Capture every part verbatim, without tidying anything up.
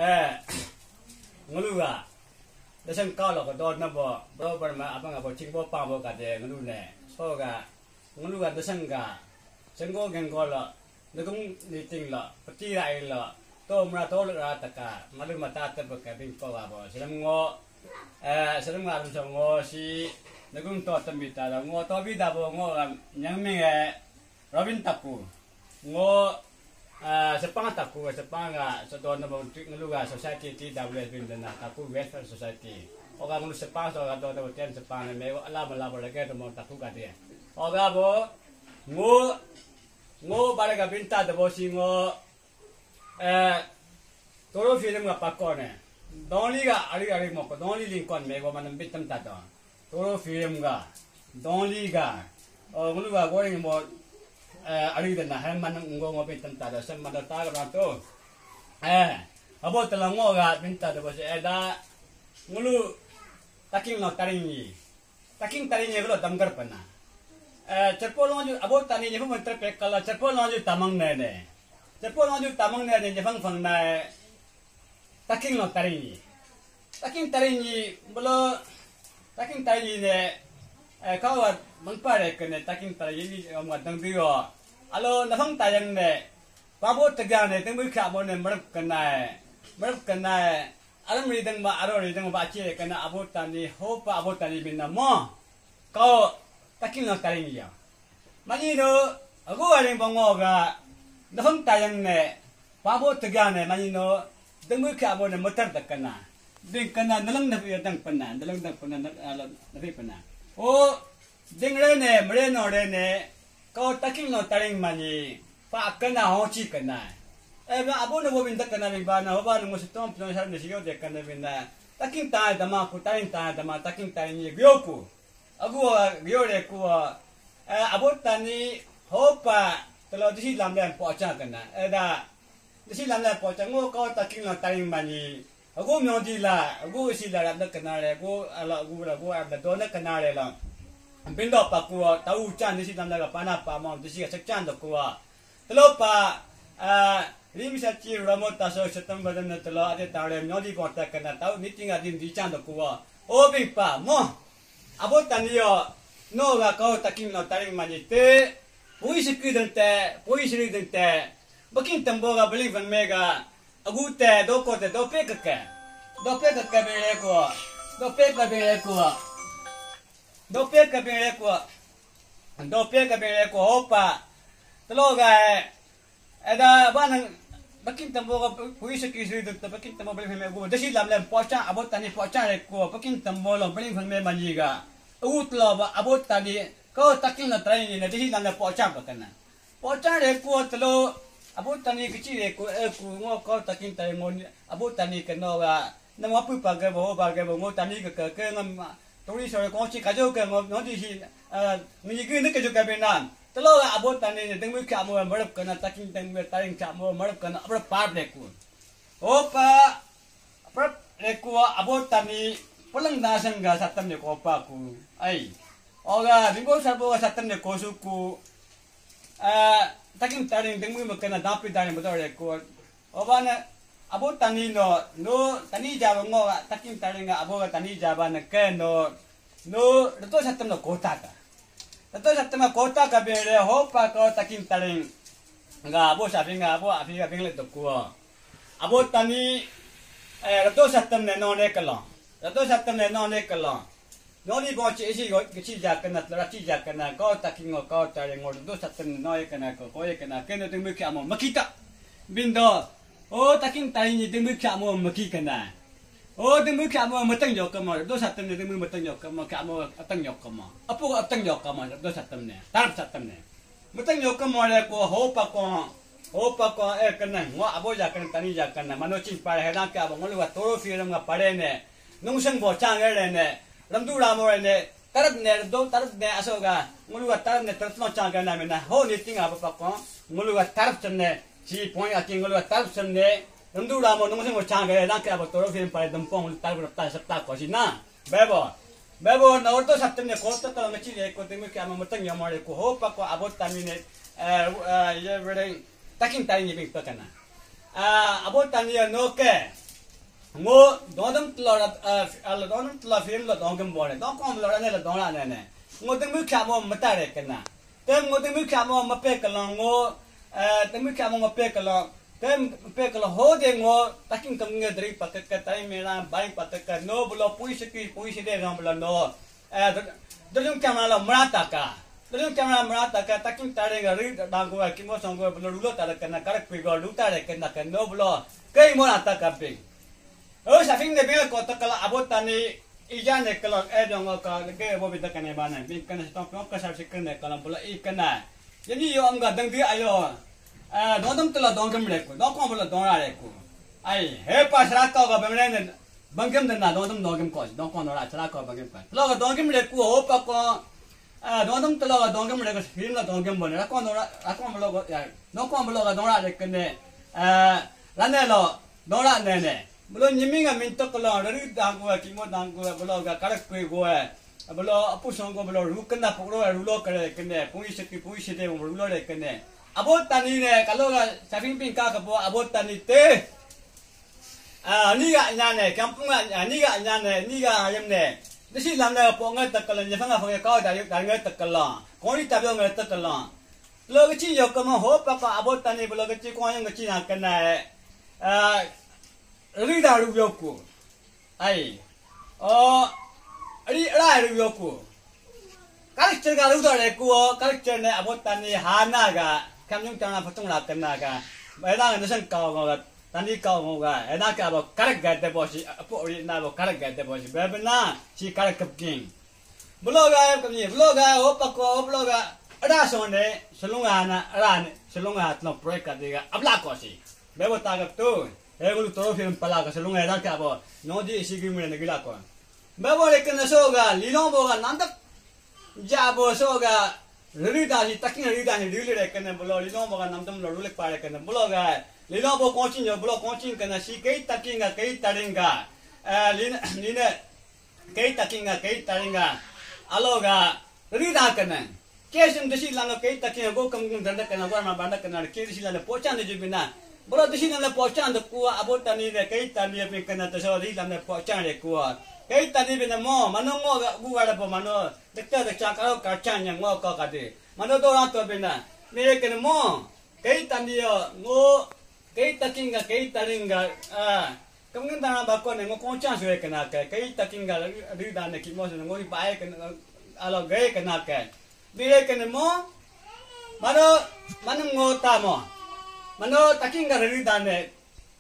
Eh, ngulu ga, dasang kau lo ko dot na bo, bro bar ma abang abo chingbo pangbo ka de ngulu ne. So ga, ngulu ga dasang ga, senggo genggo lo, nagung niting lo, peti rai lo, to mra to lo ra taka, malu mata te baka bing ko ga bo, selam ngo, eh, selam nga dum so ngo si, nagung to tembi ta lo, ngo to bi da bo ngo ga, nyang ming eh, Robin Taku, ngo, ah, sepang Taku, sepang ga, sedo na bang tu ngulu ga society ti W S bin dena Taku Welfare Society. Oga ngulu sepang so ga do na ten sepang me ala mala bo lagi to mo Taku ga dia. Oga bo, ngo, ngo bare ga binta de bo si ngo, eh, Toro film ga pakone. Dongli ga ari ari moko, dongli lingkon me go manam bitam tato. Toro film ga, dongli ga, oh, ngulu ga goreng mo, eh, ari dena, hai manam ngo ngo bitam tato, sem manam ta ga to. Eh, abo tela ngo ga binta de bo se, eh, da, ngulu taking no taring yi. Taking taring ye gelo damgar pana. Eh, cherpo long ju abo tani ye pun terpek kala cherpo long ju tamang ne ne. Cherpo long ju tamang ne ne ye phang phang na. Taking lo taring ye. Taking taring ye belo taking taring ye ne. Eh, kau wat mengpare kene taking taring ye ni om wat dang dio. Alo nafang tayang ne. Pabo tegang ne tengbu kha mo ne merep kenai. Merep kenai. Alam ridang ba aro ridang ba achi kena Abu Tani hopa Abu Tani bin na mo. Kau taking no taring ya. Mani no agu aring bongo ga nafang tayang ne pabo tegang ne mani no dengmu kha mo ne mutar da kena. Ding kena nalang na dang pena, nalang dang pena, nalang pena. O Ding re ne, mre no re ne, kau taking no taring mani, pa kena ho chi kena. Eh, ba abu no bo bin da kena bin ba na, ho ba no mo si tom pno sar ne si yo de kena bin na. Taking ta dama ku, taring ta dama, taking taring ye gyo ku. Agu gyo re ku, eh, Abu Tani ho pa telo disi lam le po cha kena. Eh, da, disi lam le po cha ngo kau taking no taring mani. Agu myodi la, agu isi la rap na kena re, agu ala agu la, agu rap na do na kena re la. Bindo pa kuwa, tau chan disi tam la pana pa mo, disi ka chak chan do kuwa. Telo pa, ah, rim sa chi ramo taso setam badan na telo ade tare myodi ko ta kena tau, niting adin di chan do kuwa. O bi pa mo. Abu Tani yo, no ga kau taking no taring mani te, pui sikri deng te, pui siri deng te, baking tembo ga beli van me ga, Agu te, doko te, dope kake. Dope kake bere ko. Dope ka bere ko. Dope ka bere ko. Dope ka bere ko, hopa. Telo ga, eh. Eda, ba nang, bakin tambo ka, pui se kisri duk, bakin tambo beli feme agu. Desi lam lem pocha, Abu Tani pocha re ko, bakin tambo lo, beli feme manjiga. Agu telo ba, Abu Tani, kau taking na trai ni, desi lam lem pocha pakana. Pocha re ku telo, Abu Tani kichi re ku, eh, ku ngo kau taking tai ngo ni, Abu Tani ke no ga, na ngo pu pa ge bo, ba ge bo, ngo Tani ke ke, ke ngam, tori sore kong chi kajo ke ngo, ngo di si, eh, ngi ge ne ke jo ke be nan. Telo ga Abu Tani ne, deng mu kya mo, marap ke na, taking deng mu, taring kya mo, marap ke na, abra par re ku. Opa, prap rekuwa Abu Tani pulang nasang ga satam ne kopa ku. Ai. Oga bimbo sarbo ga satam ne kosu ku. Ah, taking taring dengmu makana dapi daring betul rekuwa. Oba na Abu Tani no, no Tani jaba ngo taking taring ga Abu ga Tani jaba na ke no. No, reto satam no kota ka. Reto satam no kota ka bere hopa ko taking taring. Nga abo sabi nga abo api ga bing le dokuo. Abo Tani, eh, reto satam ne no ne kalo. Reto satam ne no ne kalo. No ni bo chi isi go chi ja kana, ra chi ja kana, ko taking ngo, ko taring ngo, reto satam ne no ye kana, ko, ko ye kana, ke no dengmu kya mo makita. Bindo, o taking taring ni dengmu kya mo maki kana. O dengmu kya mo matang jo kamo, do satam ne dengmu matang jo kamo, kya mo atang jo kamo. Apo atang jo kamo, do satam ne, tarap satam ne. Matang jo kamo le ko hopa ko, hopa ko, eh, kana, ngo abo ja kana, Tani ja kana, mano ching pare he dang kya bo, ngolu ga toro firam ga pare ne, nungsang bo chang re ne, ramdu ramo re ne, tarap ne, do tarap ne, aso ga, ngolu ga tarap ne, tarap no chang ga na me na, ho ni ting abo pa ko, ngolu ga tarap cham ne, Chi point aking ngulu tarap sem ne, nungdu ramo nungsing mo chang gare, nang ke abo toro film pare dempong ngulu tarap rap ta sap ta ko si na. Bebo. Bebo, na orto satem ne ko to to ngachi le ko temi ke ama mutang yamare ko hopa ko Abo Tani ne, eh, eh, ye bereng taking taring ye bing pakana. Ah, Abo Tani ya no ke. Ngo dongdam telo rat, eh, ala dongdam telo film lo dongkem bone. Dongkom lo rane lo dongra nene. Ngo dengmu kya mo matare kena. Tem ngo dengmu kya mo mape kelo ngo, eh, dengmu kya mo mape kelo. Tem mape kelo ho de ngo taking kam nge dri paket ka tai mera bai paket ka no bolo pui seki pui sede ram bolo no. Eh, dr-, drjung camera lo mrata ka. Drjung camera mrata ka, taking tare ga ri danggo ga, kimo songgo bolo rulo tare kena, karak pigo lu tare kena keno bolo. Kei mrata ka ping. Oh, safing ne bela kota kala Abo Tani ija ne kala, eh, dong ka, ke bo bita kene bana. Bin kene stop ka sa sikene kala bolo i kena. Jadi yo am ga dang di ayo. Eh, dongdam tela dongkem leku, dongkom bolo dongra leku. Ai, he pa sraka ga bemre ne. Bangkem dana dongdam dongkem ko, dongkon dora chara ko bangkem ko. Lo ga dongkem leku ho pa ko, ah, dongdam telo ga dongkem leku, film la dongkem bone. Rakon dora, rakon bolo ga, ya, dongkon bolo ga dongra lekene, ah, rane lo, dongra nene. Bolo nyimi ga mintok lo, rari dangku, kimo dangku, bolo ga karak kui go, bolo apu songgo, bolo rukenda pukro, rulo kare kene, pui seki, pui sede, rulo re kene. Abo Tani ne, kalo ga, saping ping ka kabo, Abo Tani te. Ah, ni ga nyane, kampung ga, ah, ni ga nyane, ni ga ayam ne. Desi lam ne po ngai takala, nyafanga fanga kau dari, dari ngai takala. Kori tabyo ngai takala. Lo gachi yo kama ho papa Abo Tani bolo gachi ko yang gachi na kana. Ah, ri da ru yo ku. Ai. O, ri ra ru yo ku. Culture ga lu dore ku, culture ne Abo Tani hana ga, kamyung tana patung ra kena ga, ena ne sang kau ga, Tani kau ga, ena ka bo karak ga de bo si, apo ri na bo karak ga de bo si, bebena si karak kapking. Bolo ga kamni, bolo ga, o pako, o bolo ga, ada so ne, selunga na, ada ne, selunga tno proyek ka de ga, abla ko si. Bebo ta ga tu, e gulu toro film pala ga selunga eda ka bo, no di isi gi mure ne gila ko. Bebo le kena so ga, lino bo ga nandak, Ja bo so ga, riri da hi, taking riri da hi, riri re kene bolo, lino bo ga namdam lo, rulek pare kene bolo ga, lino bo kongchin yo, bolo kongchin kene, si kei taking ga, kei taring ga, eh, line, line, kei taking ga, kei taring ga, alo ga, riri da kene, ke sim desi lano kei taking ga, go kam gung danda kene, go ma banda kene, ke desi lano pochan de jubina, bolo desi lano pochan de kuwa, Abo Tani de, kei Tani ya pin kene, teso desi lano pochan de kuwa, kei Tani bina mo, mano ngo ga, gu ga da bo mano, Dekta dekta karo kacang yang ngo kau kade. Mano do orang tua bina. Mere kene mo. Kei Tani yo ngo. Kei taking ga, kei taring ga. Ah. Kamngan tangan bakon ne ngo kongcang suwe kena ke. Kei taking ga ri dan ne kimo se ngo ri bae kena. Alo gay kena ke. Mere kene mo. Mano, mano ngo ta mo. Mano taking ga ri dan ne.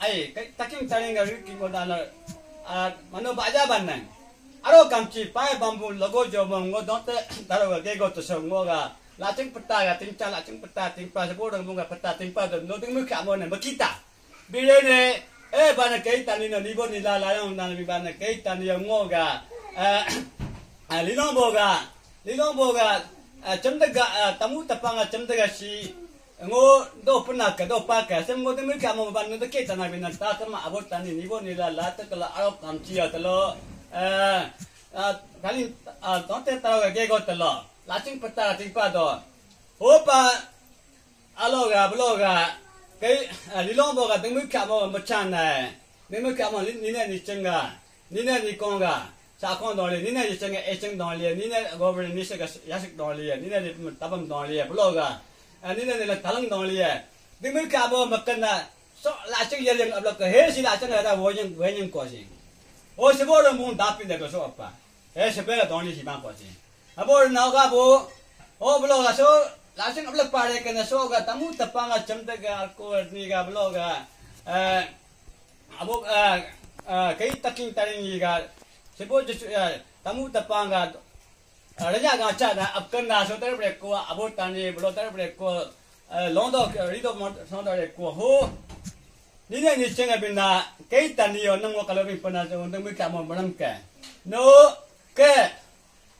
Ai, ka-, taking taring ga ri kimo dana, ah, mano baja ban nang. Aro kamchi, pai bambu, logo jo mo, ngo donte, taro ga gego to so, ngo ga, laching peta ga, tingcha laching peta, tingpa, sebo dang bunga peta, tingpa, do, no ding mu kamo ne, makita. Bire ne, eh, bana kei Tani no, nibo nila, layong, nana mi bana kei Tani yo, ngo ga, eh, ah, lino bo ga, lino bo ga, eh, chemdega, eh, tamu tapang ga, chemdega si, Ngo do puna ka do pa ka sem ngo demi ka mo ban no ke tana bina ta kama Abo Tani nibo nila la ta kala aro kamchi ya talo, eh, ah, kali, ah, tonte taro ga gego talo. Laching pata laching pa do. Ho pa alo ga blo ga kei, ah, lilong bo ga demi ka mo machan na. Demi ka mo ni ne ni chenga. Nina ni kong ga, sa kong dong li, nina yi cheng e cheng dong li, nina government ni se ga yasik dong li, nina ni tabam dong li, blo ga, ah, nina ni la talang dong li. Dingmir ka bo makan na, so la cheng yel yang ablo ka, he si la cheng ada wo yang, wo yang ko si. O si bo lo mung dapin da ko so apa. He si be la dong li si bang ko si. Abo na ga bo, o blo ga so, la cheng ablo pare ka na so ga tamu tapang ga cham da ga ko ni ga blo ga, eh, Abo, ah, ah, kei taking taring yi ga, sebo jesu, ah, tamu tapang ga, ah, raja ga cha da, apkan da, so tar bre ko, Abo Tani, blo tar bre ko, ah, londo, rido mo, so tar bre ko, ho. Nina ni chenga bina, kei Tani yo, nang mo kalo bin pana, so, nang mi kamo manam ke. No, ke,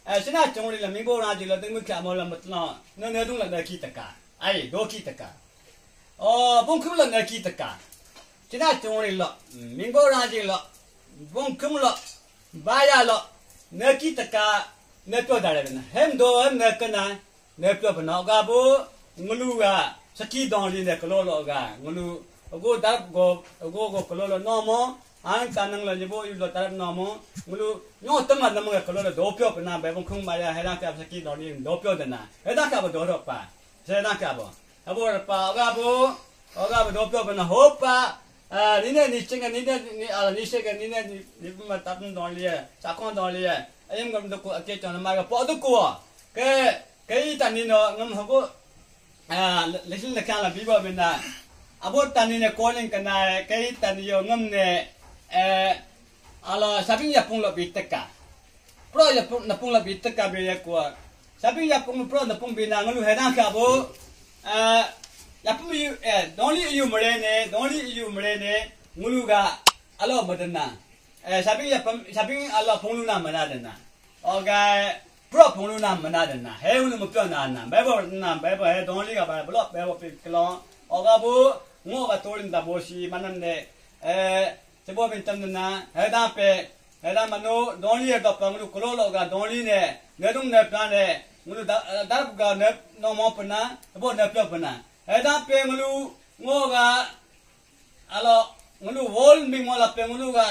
Eh, sina chongri la mingbo raji la dengmi kya mo la matla. No ne dung la na ki taka. Ai, do ki taka. O, bongkum la na ki taka. Sina chongri la, mingbo raji la, bongkum la, baya la, na ki taka, na pyo dare na. Hem do, hem na kana, na pyo bana ga bo, ngulu ga, saki dong li ne kalo lo ga, ngulu, go darap go, go go kalo lo no mo, Ang tanang lo nyibo yu lo tarap nomo, ngulu nyo tema nama kalo lo dopyo pena, bebong kung maya, heda ka saki doni dopyo dena. Heda ka bo doro pa. Heda ka bo. Abo pa, oga bo, oga bo dopyo pena hopa. Ah, nine ni chinga, nine ni, ah, ni sega, nine ni, ni ma tapun don liya, sakon don liya. Ayam gam doko ake chona ma ga po doko. Ke, ke ita ni no, ngam hogo, ah, lesin lekang la bibo bina. Abo tani ne calling kana, kai tani yo ngam ne, eh, ala sabing yapung lo biteka. Pro yapung, napung lo biteka be ya kwa. Sabing yapung pro napung bina ngulu hena ka bo. Eh, yapung yu, eh, doni yu mure ne, doni yu mure ne, ngulu ga alo madana. Eh, sabing yapung, sabing ala pung lu na mana dana. Oga, pro pung lu na mana dana. He ulu mupyo na na. Bebo na, bebo he doni ga ba, blo, bebo pi klo. Oga bu, ngo ga tolin da bo si, manan de. Eh, sebo bintam na, heda pe, heda mano, doni ya dopang lu klo lo ga, doni ne, nedung ne plan ne, ngulu da, darab ga ne, no mo pena, sebo ne pyo pena. Heda pe ngulu, ngo ga, alo, ngulu wall ming mo la pe ngulu ga,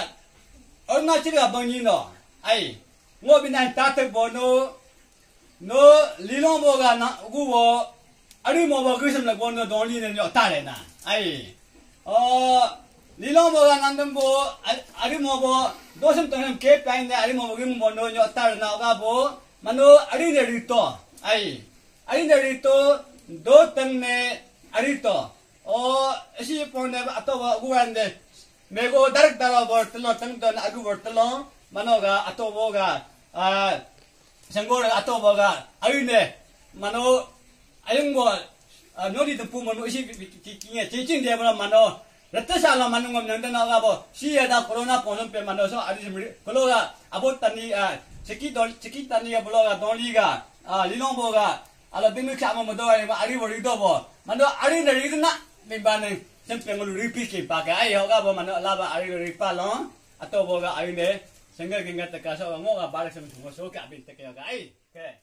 Arunachal ga bangi no, ai, ngo binan tatek bo no, no, lilong bo ga na, gu bo, Ari mo bo gusam la bon doni ne nyo tare na. Ai. O, lilong bo ga nandam bo, ari, ari mo bo, dosam tanam ke pain ne, ari mo bo gim bon nyo tare na ga bo, mano ari ne rito. Ai. Ari ne rito, do tang ne, ari to. O, si pon ne ato bo guan de. Mego darak daro bo telo tang don agu bo telo, mano ga ato bo ga, ah, Senggol ato boga, ayune, mano, ayung bo, ah, nodi tempu mano isi ki, ki, ki, ki, cicing dia mano, mano, rete sala mano ngom nang dana ga bo, si ada corona ponom pe mano so, adi semri, kolo ga, abo tani, ah, seki don, seki tani ga bolo ga, doli ga, ah, lilong bo ga, ala demi kya mo modo ga, ari bo rido bo, mano, ari na ridna, mimbane, sempe ngulu ripi ki pakai, ayo ga bo, mano, laba, ari ripa long, ato boga ayune, sengga gengga teka so ngo ga barak sem ngo so ka bin teka ga ai. Ke.